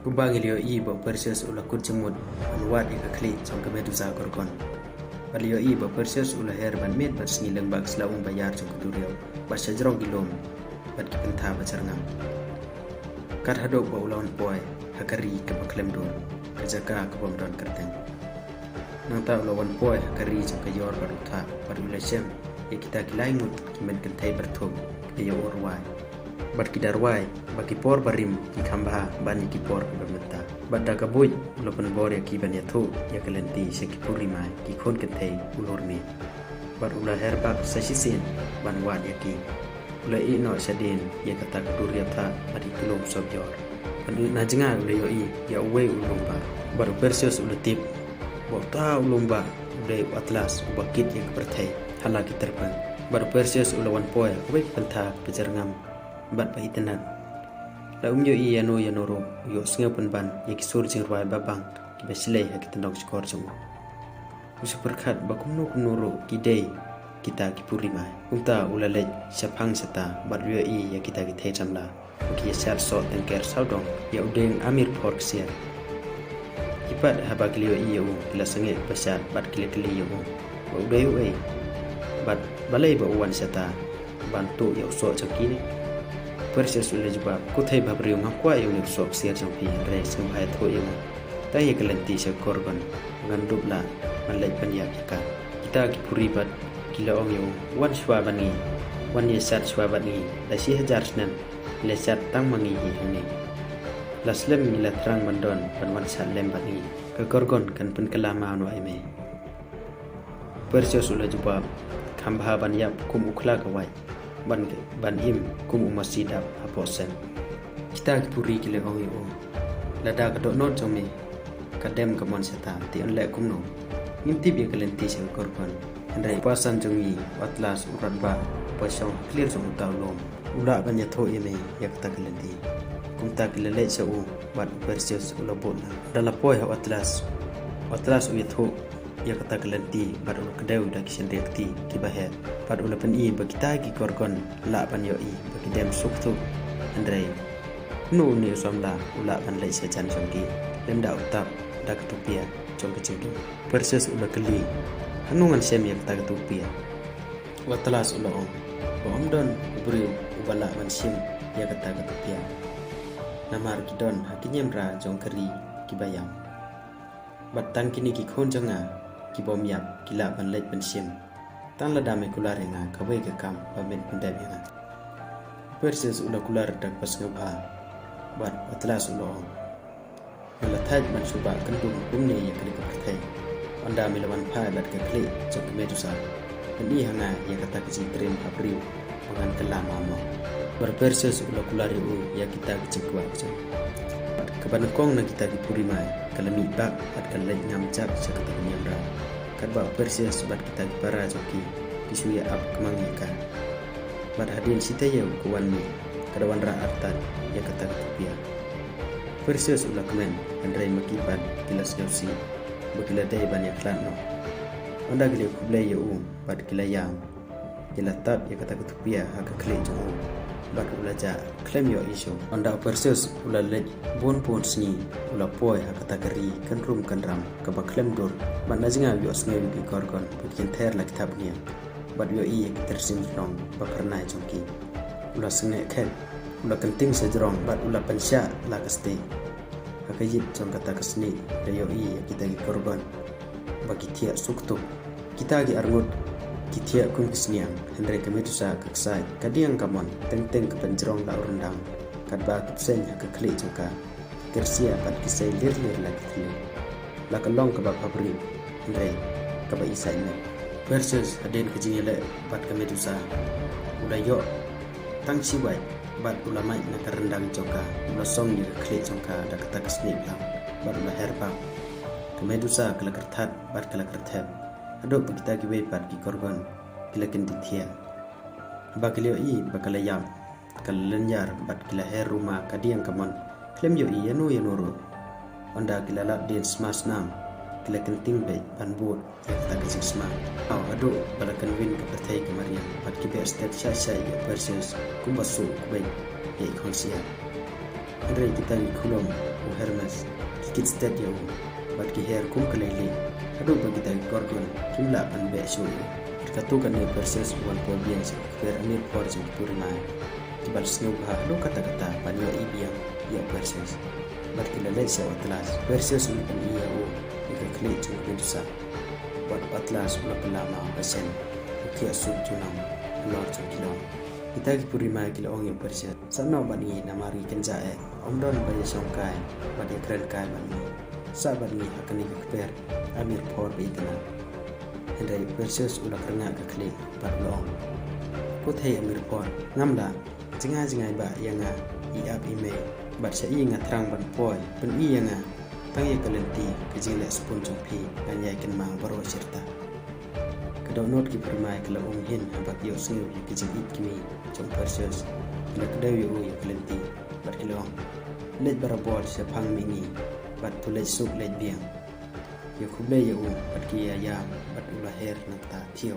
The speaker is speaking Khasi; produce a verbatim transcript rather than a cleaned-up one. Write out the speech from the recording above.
Kumba ngi la ïohi ba u Perseus u la kut jingmut ban wad ïa ka khlieh jong ka Medusa Gorgon. Bad la ïohi ba u Perseus u la her ban miet bad sngi lyngba ka sla um ba ïar jong ka duriaw bad sha jrong ki lum bad ki pyntha ba jyrngam. Kat haduh ba u la wan poi ha ka ri kaba khlem dur, ka jaka ka bym don kyrteng. Nangta u la wan poi ha ka ri jong ka ïor bad u thah bad u la shem ïa kita ki lai ngut ki met kynthei byrthup kiba ïa u rwai. Bad ki da rwai ba ki por barim ki kham bha ban ïa ki por kiba mynta. Bad da ka buit u la pynbor ïa ki ban ïathuh ïa ka lynti sha ki puri mai, ki khun kynthei u lur miet. Bad u la her bak sa shisien ban wad ïa ki. U la ïeh noh shadien ïa kata ka duriaw thah bad ïa ki lum sop ïor. Bad na jngai u la ïohi ïa uwei u lum bah. Bad u Perseus u la tip ba uta u lum bah u dei u Atlas uba kit ïa ka pyrthei ha la ki tyrpeng. Bad u Perseus u la wan poi ha kawei ka pyntha kaba jyrngam bad ba itynnad. La um ïohi ïano ïano ruh, u ïohsngew pynban ïa ki sur jingrwai babang kiba shlei ha ki tyndong shkor jong u. U shu pyrkhat ba kumno kumno ruh ki dei kita ki puri mai. Kumta u la leit shaphang shata bad u ïohi ïa kita ki thei samla ba ki ïa shad soh tyngker sawdong ïa u dieng Amir Phor ksiar. Ki pat haba ki la ïohi ïa u ki la sangeh ba shad bad ki la kylli ïa u ba u dei uei bad balei ba u wan shata ban tuh ïa u soh jong ki ne. Perseus u la jubab, ko thei bhabriew, ngam kwah ïa une u soh ksiar jong phi, hynrei sngewbha ïathuh ïa nga tang ïa ka lynti sha ka Gorgon, ngan dup lah ban leit ban ïap ïa ka. Kita ki puri pat ki la ong ïa u, wan shuwa bad ngi, wan ïa shad shuwa bad ngi, la shi hajar snem ngi la shad tang ma ngi hi hangne. La slem ngi la thrang ban don ban wan shad lem bad ngi. Ka Gorgon kan pynkylla maw noh ïa me? Perseus u la jubab, kham bha ban ïap kum u khla kawai, ban, ban im kum u masi dap hapoh sem. Kita ki puri ki la ong ïa u, lada ka dohnud jong me ka dem ka mon shata, te yn leh kumno? Ngim tip ïa ka lynti sha ka Gorgon, hynrei u pasan jong ngi u Atlas u radbah uba shong ha khlieh jong uta u lum u lah ban ïathuh ïa me ïa kata ka lynti. Kumta ki la leit sha u bad u Perseus u la bud lang. Da la poi ha u Atlas, u Atlas u ïathuh ïa kata ka lynti bad u la kdew da ki shynriahkti kiba heh bad u la pyni ba kita ki Gorgon lah ban ïohi ba ki dem suk thuh. Hynrei kumno une u samla u lah ban leit sha jan jong ki lymda u tap da ka tupia jong ka jingdum? Perseus u la kylli, hangno ngan shem ïa kata ka tupia? U Atlas u la ong ba ym don u briew uba lah ban shim ïa kata ka tupia, namar ki don ha ki niamra jong ka ri kiba ïap. Bad tang kine ki khun jong nga ki bym ïap ki lah ban leit ban shim, tang lada me kular ïa nga kawei ka kam ba men pyndep ïa nga. Perseus u la kular da kaba sngewbha bad u Atlas u la ong, nga la thait ban shu bah kyndum kumne ïa kane ka pyrthei. Ynda me la wan phai bad ka khlieh jong ka Medusa, pyni ha nga ïa kata ka jingtriem ha briew ba ngan kylla maw mo. Bad u Perseus u la kular ïa u ïa kita ki jingkwah jong u. Kaba nyngkong na kita ki puri mai ka la mih bak bad ka la leit ngam jak sha kata ka niamra. Katba u Perseus bad kita ki para jong ki ki shu ïa ap kmang ïa ka. Bad hadien shi taïew ka wan mih, ka da wanrah artat ïa kata ka tupia. Perseus u la kmen, hynrei ma ki pat ki la sngewsih ba ki la dei ban ïakhlad noh. Ynda ki la khublei ïa u bad ki la ïam, ki la tap ïa kata ka tupia ha ka khlieh jong u bad u la jah khlem ïohi shuh. Ynda u Perseus u la leit bun bun sngi, u la poi ha kata ka ri kynrum kynram kaba khlem dur bad na jngai u ïohsngew ïa ki Gorgon ba ki kynthei la ki thap niam bad u ïohi ïa ki tyrsim shnong ba phyrnai jong ki. U la sngewkhet, u la kynting sha jrong bad u la pynshah la ka stieh. Ha ka ïit jong kata ka snieh u la ïohi ïa kita ki Gorgon ba ki thiah suk thuh. Kita ki arngut ki thiah kum ki sniang, hynrei ka Medusa ka ksiat ka diang ka mon, teng teng ka pynjrong la u ryndang. Katba ki bseiñ ha ka khlieh jong ka ki kyrsiah bad ki sei lir lir la ki thylliej. La ka long kaba bhabriew, hynrei kaba isaitmet. Perseus hadien ka jingïaleh bad ka Medusa u la ïoh tang shi wait bad u la mait na ka ryndang jong ka, u la song ïa ka khlieh jong ka da kata ka snieh blang bad u la her bak. Ka Medusa ka la kyrthat bad ka la kyrthep, haduh ba kita kiwei pat ki Gorgon ki la kyndit thiah. Haba ki la ïohi ba ka la ïap, ka la lynñiar bad ki la her ruma ka diang ka mon, khlem ïohi ïano ïano ruh. Ynda ki la lap dien sma snam, ki la kynting beit ban bud ïa kata ka jingsma. Haduh ba la kynwin ka pyrthei ka mariang bad ki beh stet shai shai ïa u Perseus kumba shu u kbeit ïa i khun syiar. Hynrei kita ki khulom u Hermes, ki kit stet ïa u bad ki her kum ka leilieh, haduh ba kita ki Gorgon kim lah ban beh shuh ïa u. Bad katto katne u Perseus u wan poi biang sha u kper Amir Por jong ki Purimae, kiba la sngewbha haduh katta katta ban ïohi biang ïa u Perseus. Bad ki la leit sha u Atlas. Perseus u la pyni ïa u ïa ka khlieh jong ka Medusa, bad u Atlas u la pynlama u ka shen, u khiah suk junom halor jong ki long. Kita ki Purimae ki la ong ïa u Perseus, sah noh bad ngi namar ngi kynjah eh, ym don ba ïashongkai bad ïakren kai bad ngi. Sah bad ngi ha kane ka kper Amir Por ba itynnad. Hynrei u Perseus u la kyrngah ka khlieh bad u la ong, ko thei Amir Por, ngam lah. Jngai jngai bah ïa nga, i ap i mei, bad sha i nga thrang ban poi, pyni ïa nga tang ïa ka lynti, ka jingleh spun jong phi ngan ïai kynmaw baroh shirta. Ka dohnud ki Purimae ka la um hin haba ki ïohsngew ïa ka jingïeit kmie jong u Perseus. Ki la kdew ïa u ïa ka lynti bad ki la ong, leit barabor shaphang mihngi bad to leit suk leit biang. Ïa khublei ïa u bad ki ïa ïam bad u la her nangta thiew.